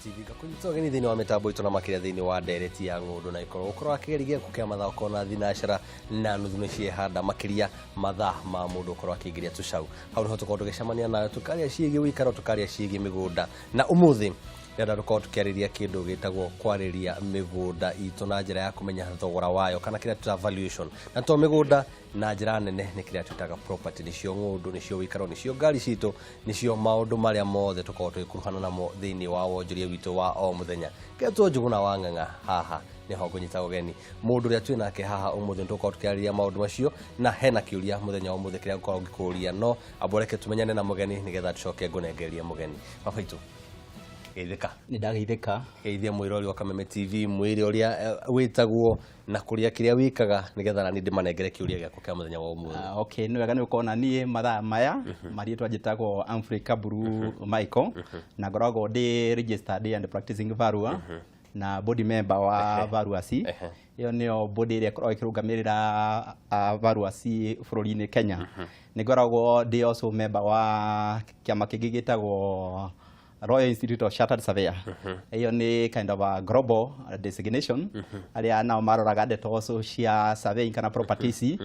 TV. Ngakũnyita ũgeni thĩinĩ wa mĩtambo itũ na makĩria thĩinĩ wa ndereti ya ng'ũndũ na ikorwo ũkorwo akĩgeria gĩaku kĩa mathaa ũkorwo na thinacara na nuthu nĩ ciehanda makĩria mathaa ma mũndũ ũkorwo akĩingĩria tũcau. Hau nĩho tũkorwo tũgĩcemania nawe tũkaria ciĩgiĩ ũikaro, tũkaria ciĩgiĩ mĩgũnda na ũmũthĩ ndĩrenda tũkorwo tũkĩarĩria kĩndũ gĩtagwo kwarĩria mĩgũnda itũ na njĩra ya kũmenya thogora wayo kana kĩrĩa twĩtaga valuation. Na to mĩgũnda na njĩra nene nĩ kĩrĩa twĩtaga property, nĩcio ng'ũndũ, nĩcio ũikaro, nĩcio ngari citũ, nĩcio maũndũ marĩa mothe tũkoragwo tũgĩkuruhana namo thĩinĩ wa wonjoria witũ wa o mũthenya. Ngetwo Njũgũna wa Ng'ang'a, haha nĩho ngũnyita ũgeni mũndũ ũrĩa twĩ nake haha ũmũthĩ. Nĩ tũgũkorwo tũkĩarĩria maũndũ macio na hena kĩũria mũthenya wa ũmũthĩ kĩrĩa ngũkorwo ngĩkũria, no amba reke tũmenyane na mũgeni nĩgetha tũcoke ngũnengererie mũgeni. Baba itũ, geithĩka. Nĩ ndageithĩka. Geithia mwĩrori wa Kameme TV, mwĩre ũrĩa wĩtagwo na kũrĩa kĩrĩa wĩkaga nĩgetha nani ndĩmanengere kĩũria gĩakwa kĩa mũthenya wa ũmũthĩ. Ah, okay, nĩ wega nĩ ũkona niĩ mathaa maya marĩtwa njĩtagwo Humphrey Kaburu Michael na ngoragwo ndĩ registered and practicing valuer na board member wa Valuers. Ĩyo nĩyo body ĩrĩa ĩkoragwo ĩkĩrũgamĩrĩra valuers bũrũri-inĩ Kenya. Nĩ ngoragwo ndĩ also member wa kĩama kĩngĩ gĩtagwo Royal Institute of Chartered Surveyor. Ĩyo nĩ kind of a global designation arĩa nao maroraga ndeto cia surveying kana properties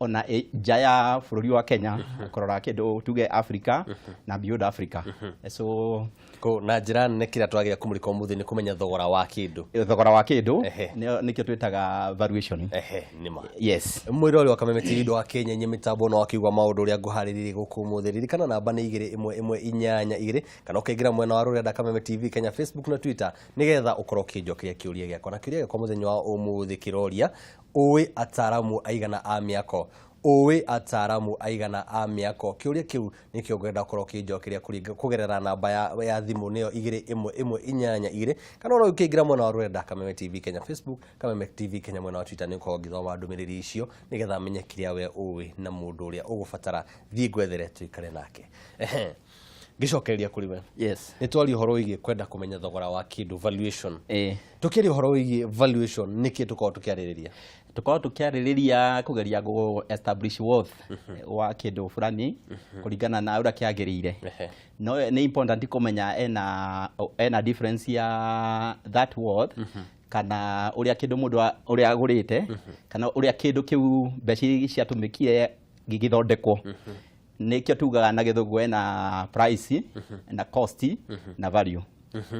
ona nja ya bũrũri wa Kenya, kũrora kĩndũ tuge Africa na beyond Africa. So Ko na njĩra nene kĩrĩa twagĩra kũmũrĩka ũmũthĩ nĩ kũmenya thogora wa kĩndũ. Thogora wa kĩndũ nĩkĩo twĩtaga valuation. Ehe, nĩma. Yes. Mwĩrori wa Kameme TV, ndũgakĩnyenye mĩtambo na wakĩigua maũndũ ũrĩa ngũharĩrĩirie gũkũ ũmũthĩ. Ririkana namba nĩ 21182 kana ũkaingĩra mwena wa rũrenda Kameme TV Kenya, Facebook na Twitter, nĩgetha ũkorwo ũkĩnjokeria kĩũria gĩakwa. Na kĩũria gĩakwa mũthenya wa ũmũthĩ kĩroria, ũĩ ataaramu aigana a mĩako? Ũĩ ataaramu aigana a mĩako? Kĩũria kĩu nĩkĩo ngwenda ũkorwo ũkĩnjokeria kũgerera namba ya thimũ, nĩyo 21182, kana ona ũkĩingĩra mwena wa rũrenda Kameme TV Kenya Facebook, Kameme TV Kenya mwena wa Twitter, nĩ ũkorwo ngĩthoma ndũmĩrĩri icio nĩgetha menye kĩrĩa we ũĩ na mũndũ ũrĩa ũgũbatara thiĩ ngwethere tũikare nake. Ehe, ngĩcokereria kũrĩ we. Yes. Nĩ twaria ũhoro wĩgiĩ kwenda kũmenya thogora wa kĩndũ, valuation. Ĩĩ. Tũkĩaria ũhoro wĩgiĩ valuation, nĩkĩ tũkoragwo tũkĩarĩrĩria? Tũkoragwo tũkĩarĩrĩria kũgeria gũ establish worth wa kĩndũ fulani kũringana na ũrĩa kĩagĩrĩire. No nĩ important kũmenya ena difference ya that worth kana ũrĩa kĩndũ mũndũ ũrĩa agũrĩte kana ũrĩa kĩndũ kĩu mbeca iria ciatũmĩkire gĩgĩthondekwo. Nĩkĩo tugaga na Gĩthũngũ ena price na cost na value,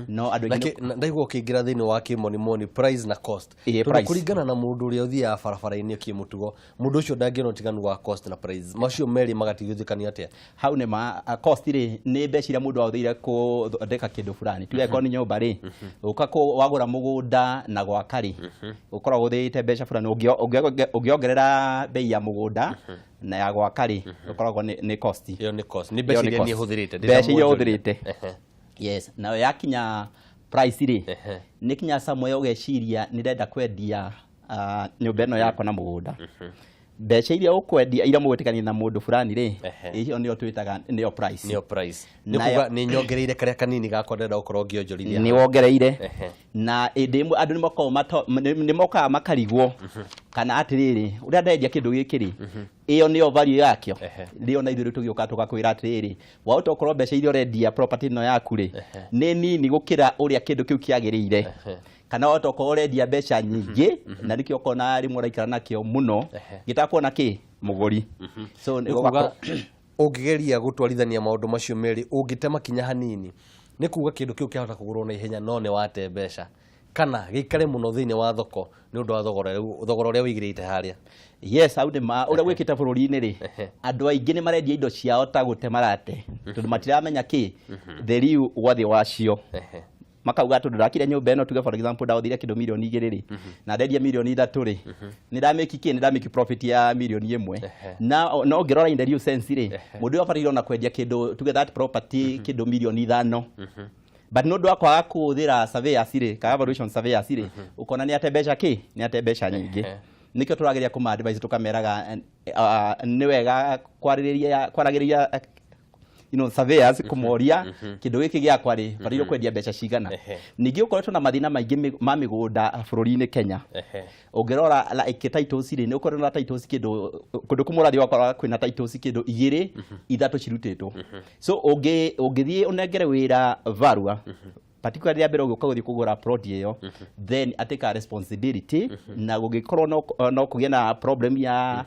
no andũ Na aingĩ ndaigua ũkĩingĩra thĩinĩ wa kĩmonimoni, price na cost. Ĩĩ, Tondũ price. kũringana na mũndũ ũrĩa ũthiaga barabara-inĩ kĩmũtugo, mũndũ ũcio ndangĩona ũtiganu wa cost na price. Macio merĩ magatigithũkanio atĩa? Hau nĩ ma cost rĩ, nĩ mbeca iria mũndũ ahũthĩire kũthondeka kĩndũ fulani. Tuge angĩkorwo nĩ nyũmba rĩ, ũka wagũra mũgũnda na gwaka rĩ, ũkoragwo ũhũthĩrĩte mbeca fulani. Ũngĩongerera bei ya mũgũnda na ya gwaka rĩ, ũkoragwo nĩ cost. Ĩyo nĩ cost, nĩ Ĩyo mbeca nĩ iria niĩ cost. hũthĩrĩte ndĩ ta Mbeca iria mwonjoria. ũhũthĩrĩte. Yes, nayo yakinya price rĩ, nĩ kinya somewhere ũgeciria nĩ ndenda kwendia nyũmba ĩno yakwa na mũgũnda, mbeca iria ũkwendia, iria mũgwĩtĩkania na mũndũ fulani rĩ, ĩyo nĩyo twĩtaga nĩyo price. Nĩyo price, nĩ Nayo- kuga nĩ nyongereire karĩa kanini gakwa ndĩrenda gũkorwo ngĩonjorithia. Nĩ wongereire. Na ĩndĩ ĩmwe andũ nĩ mokaga makarigwo kana atĩrĩrĩ, ũrĩa ndendia kĩndũ gĩkĩ rĩ, ĩyo nĩyo value yakĩo. Rĩo na ithuĩ rĩu tũgĩũka tũgakwĩra atĩrĩrĩ, wahota gũkorwo mbeca iria ũrendia property ĩno yaku rĩ, nĩ nini gũkĩra ũrĩa kĩndũ kĩu kĩagĩrĩire, kana wahota gũkorwo ũrendia mbeca nyingĩ na nĩkĩo ũkona rĩmwe ũraikara nakĩo mũno gĩtakuona kĩ mũgũri. So nĩ kuga ũngĩgeria gũtwarithania maũndũ macio merĩ, ũngĩte makinya hanini, nĩ kuga kĩndũ kĩu kĩahota kũgũrwo na ihenya no nĩ wate mbeca, kana gĩikare mũno thĩinĩ wa thoko nĩ ũndũ wa thogora ũrĩa wĩigĩrĩte harĩa. Yes, hau nĩ ma ũrĩa gwĩkĩte bũrũri-inĩ rĩ, andũ aingĩ nĩ marendia indo ciao ta gũte marate, tondũ matiramenya kĩ the real worth wacio. Makauga tondũ ndakire nyũmba ĩno, tuge for example ndahũthĩire kĩndũ 2 mirioni rĩ, na ndendia 3 mirioni rĩ, nĩ ndamĩki kĩ, nĩ ndamĩki profit ya 1 mirioni. Na no ũngĩrora in the real sense rĩ, mũndũ ũyũ abataire ona kwendia kĩndũ, tuge that property, kĩndũ 5 mirioni, but nĩ ũndũ wa kwaga kũhũthĩra surveyors rĩ, kana valuation surveyors rĩ, ũkona nĩ ate mbeca kĩ, nĩ ate mbeca nyingĩ. Nĩkĩo tũrageria kũma advise, tũkameraga nĩ wega kwarĩrĩria kwaragĩrĩria surveyors, kũmoria kĩndũ gĩkĩ gĩakwa rĩ, bataire kwendia mbeca cigana. Ningĩ ũkoretwo na mathĩna maingĩ ma mĩgũnda bũrũri-inĩ Kenya. Ũngĩrora like titles rĩ, nĩ ũkoretwo na titles kĩndũ kũndũ kũmwe ũrathiĩ ũgakora kwĩna titles kĩndũ igĩrĩ ithatũ cirutĩtwo. So ũngĩthiĩ ũnengere wĩra valuer Particularly rĩa mbere ũgĩũka gũthiĩ kũgũra plot ĩyo, then atĩka responsibility na gũgĩkorwo no kũgĩe na problem ya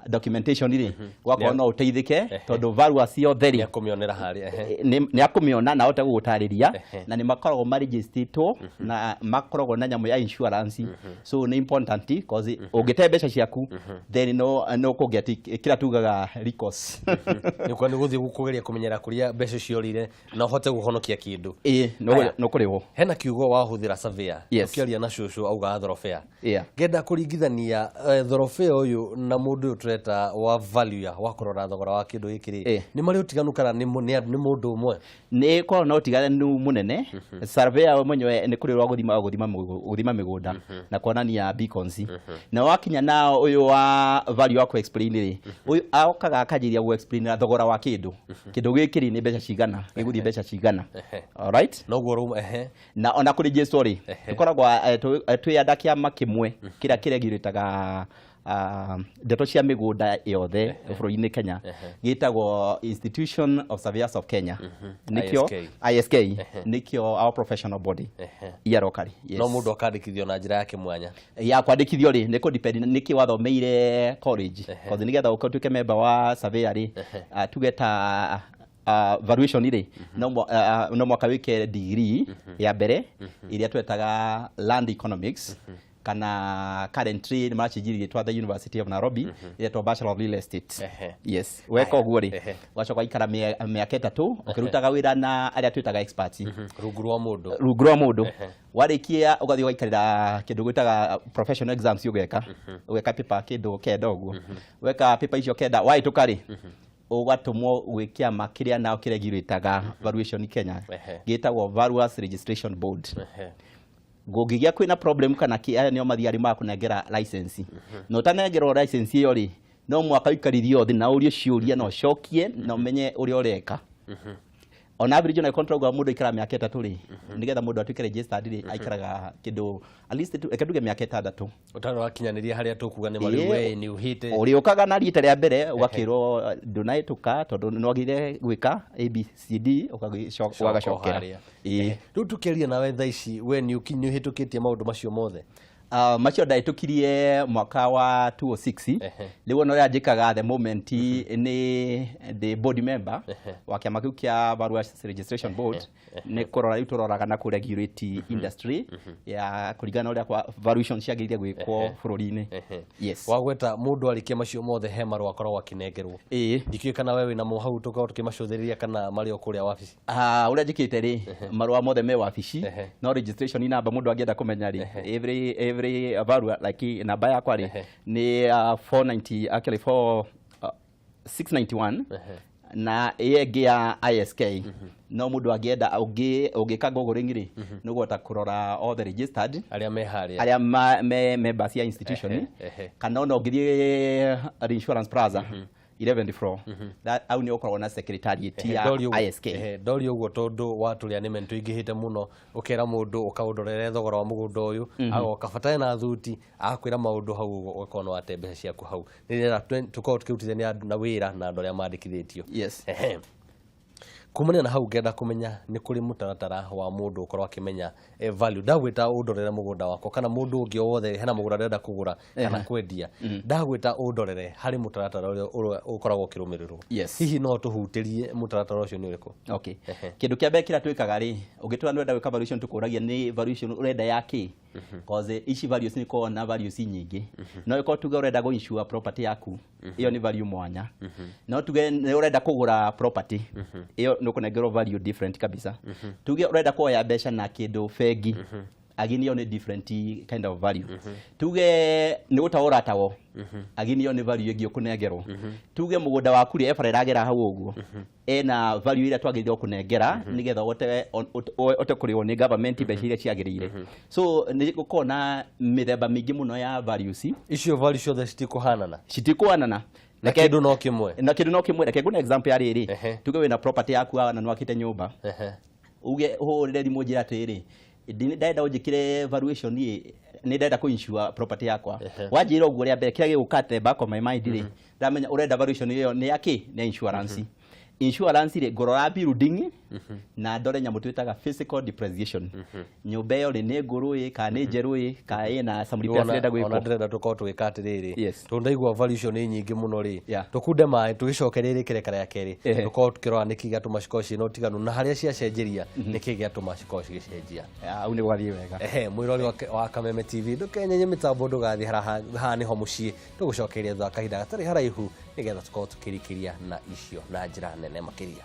documentation rĩ, gwakorwo no ũteithĩke tondũ value ciothe rĩ, nĩakũmĩonera harĩa, ehe. Nĩ akũmĩona na ahote gũgũtarĩria. Na nĩ makoragwo marĩgĩstĩtwo na makoragwo na nyamũ ya insurance, so nĩ important cause ũngĩte mbeca ciaku, then no kũget kĩrĩa tugaga recourse. Nĩ kwa nĩ gũthiĩ kũgeria kũmenyera kũrĩa mbeca ciorire na ũhote gũhonokia kĩndũ. Ĩĩ, Aya. no kũrĩhwo. Hena kiugo wahũthĩra, surveyor. Ũkĩaria na cũcũ augaga thorobea. Ngenda kũringithania thorobea ũyũ na mũndũ ũyũ tũreta wa valuer, wa kũrora thogora wa kĩndũ gĩkĩ rĩ, nĩ marĩ ũtiganu kana nĩ mũndũ ũmwe? Nĩ koragwo na ũtiganu mũnene. Surveyor we mwenyewe nĩ kũrĩ wa gũthima mĩgũnda na kuonania beacons, na wakinya na ũyũ wa value wa ku explain rĩ, ũyũ okaga akanjĩria gũ explain thogora wa kĩndũ, kĩndũ gĩkĩ rĩ, nĩ mbeca cigana, gĩgũthiĩ mbeca cigana. Alright. Noguo rĩu, ehe. Na ona kũrĩ Jesu rĩ, tũkoragwo twĩ anda kĩama kĩmwe kĩrĩa kĩregurĩtaga ndeto cia mĩgũnda yothe bũrũri-inĩ Kenya, gĩtagwo Institution of Surveyors of Kenya, nĩkĩo ISK. ISK, nĩkĩo our professional body ya locally, yes. No mũndũ akandĩkithio na njĩra yake mwanya? Ya kwandĩkithio rĩ, nĩ kũ-depend nĩkĩ wathomeire college, cause nĩgetha ũke ũtuĩke member wa surveyor rĩ, tuge ta valuation rĩ, no mwaka wĩke degree ya mbere ĩrĩa twetaga land economics, kana currently nĩ maracenjirie rĩtwa the University of Nairobi, ĩretwo Bachelor of Real Estate. Yes, weka ũguo rĩ, ũgacoka waikara mĩaka 3 ũkĩrutaga wĩra na arĩa twĩtaga experts. Rungu rwa mũndũ. Rungu rwa mũndũ. Warĩkia ũgathiĩ ũgaikarĩra kĩndũ gwĩtaga professional exams, ũgeka paper kĩndũ 9 ũguo. Weka paper icio 9, wahĩtũka rĩ, ũgatũmwo gwĩ kĩama kĩrĩa nao kĩregurĩtaga valuation Kenya, gĩtagwo Valuers Registration Board. Ngũngĩgĩa kwĩna problem kana kĩ, aya nĩo mathiaga magakũnengera license. Na ũtanengerwo license ĩyo rĩ, no mwaka ũikarithio thĩ na ũrie ciũria na ũcokie na ũmenye ũrĩa ũreka. On average, ona contract mũndũ aikaraga mĩaka 3 rĩ, nĩgetha mũndũ atuĩke registered rĩ, aikaraga kĩndũ at least reke tuge mĩaka 6. Ũtarĩ wakinyanĩria harĩa tũkuga nĩ marĩ we nĩ ũhĩte. Ũrĩũkaga na rita rĩa mbere ũgakĩrwo ndũnahĩtũka tondũ nĩ wagĩrĩire gwĩka ABCD, ũgagacokera. Harĩa. Ĩĩ. Rĩu tũkĩaria nawe thaa ici, we nĩ ũhĩtũkĩtie maũndũ macio mothe? Macio ndahĩtũkirie mwaka wa 2006. Rĩu ona ũrĩa njĩkaga at the moment nĩ ndĩ board member wa kĩama kĩu kĩa Valuers Registration Board, nĩ kũrora rĩu tũroraga na kũ regulate industry ya kũringana na ũrĩa kwa valuation ciagĩrĩire gwĩkwo bũrũri-inĩ. Yes. Wagweta mũndũ arĩkia macio mothe he marũa akoragwo akĩnengerwo. Ĩĩ. Ndikĩũĩ kana we wĩnamo hau tũkorwo tũkĩmacũthĩrĩria kana marĩ o kũrĩa wabici. Ah, ũrĩa njĩkĩte rĩ, marũa mothe me wabici, no registration number mũndũ angĩenda kũmenya rĩ, every value, like namba yakwa rĩ, nĩ 490, actually 4 691, na ĩyo ĩngĩ ya ISK no mũndũ angĩenda ũngĩka googling rĩ, nĩ ũgũhota kũrora all the registered arĩa me harĩa, arĩa me members ya institution. Ehe, ehe. Kana ona ũngĩthiĩ Insurance Plaza, 11th floor. Hau nĩ ũkoragwo na secretariat ya ISK. Ndori ũguo tondũ wa tũrĩa nĩme nĩtũingĩhĩte mũno, ũkera mũndũ ũkaũndorere thogora wa mũgũnda ũyũ, agoka bata ena thuti, agakwĩra maũndũ hau ũguo, ũgakorwo nĩ wate mbeca ciaku hau. Nĩgetha tũkorwo tũkĩrutithania andũ na wĩra na andũ arĩa mandĩkithĩtio. Kumania na hau, ngenda kũmenya nĩ kũrĩ mũtaratara wa mũndũ ũkorwo akĩmenya value. Ndagwĩta ũndorere mũgũnda wakwa kana mũndũ ũngĩ o wothe hena mũgũnda ndĩrenda kũgũra kana kwendia, ndagwĩta ũndorere, harĩ mũtaratara ũrĩa ũkoragwo ũkĩrũmĩrĩrwo. Hihi no tũhutĩrie mũtaratara ũcio nĩ ũrĩkũ? Okay. Kĩndũ kĩa mbere kĩrĩa twĩkaga rĩ, ũngĩtua nĩ ũrenda gwĩka valuation, tũkũragia nĩ valuation ũrenda ya kĩ? Cause ici values nĩ ikoragwo na values nyingĩ. No ĩkorwo tuge ũrenda gũ insure property yaku, ĩyo nĩ value mwanya. No tuge nĩ ũrenda kũgũra property, ĩyo nĩ ũkũnengerwo value different kabisa. Tuge ũrenda kuoya mbeca na kĩndũ bengi, again ĩyo nĩ different kind of value. Tuge nĩ gũtawo ũratawwo, again ĩyo nĩ value ĩngĩ ũkũnengerwo. Tuge mũgũnda waku rĩ, ebara ĩragera hau ũguo, ena value ĩrĩa twagĩrĩirwo kũnengera nĩgetha ũhote kũrĩhwo nĩ government mbeca iria ciagĩrĩire. So nĩ gũkorwo na mĩthemba mĩingĩ mũno ya values. Icio value ciothe citikũhanana? Citikũhanana. Na kĩndũ no kĩmwe. Na kĩndũ no kĩmwe. Reke ngũne example ya rĩrĩ. Tuge wĩna property yaku haha na nĩwakĩte nyũmba, uge ũhũrĩre thimũ njĩra atĩrĩrĩ, ndĩrenda ũnjĩkĩre valuation ĩ, nĩ ndĩrenda kũ insure property yakwa. Wanjĩra ũguo, rĩa mbere kĩrĩa gĩgũka at the back of my mind rĩ, ndamenya ũrenda valuation ĩyo nĩ ya kĩ? Nĩ ya insurance. Insurance rĩ, ngũrora building Na ndore nyamũ twĩtaga physical depreciation, nyũmba ĩyo rĩ, nĩ ngũrũ ĩ kana nĩ njerũ ĩ, kana ĩna some repairs irenda Ona gwĩkwo. Ndĩrenda tũkorwo tũgĩka atĩrĩrĩ, tondũ ndaigua value icio nĩ nyingĩ mũno rĩ, tũkunde maĩ, tũgĩcoke rĩrĩ kĩreka rĩa kerĩ, tũkorwo tũkĩrora nĩkĩ gĩatũma cikorwo ciĩna ũtiganu na harĩa ciacenjeria nĩkĩ gĩatũma cikorwo cigĩcenjia. Hau nĩ gwathiĩ wega. Ehe, mwĩrori wa Kameme TV, ndũkenyenye mĩtambo, ndũgathiĩ haha nĩho mũciĩ. Tũgũcokeria thutha wa kahinda gatarĩ haraihu nĩgetha tũkorwo tũkĩrikĩria na icio na njĩra nene makĩria.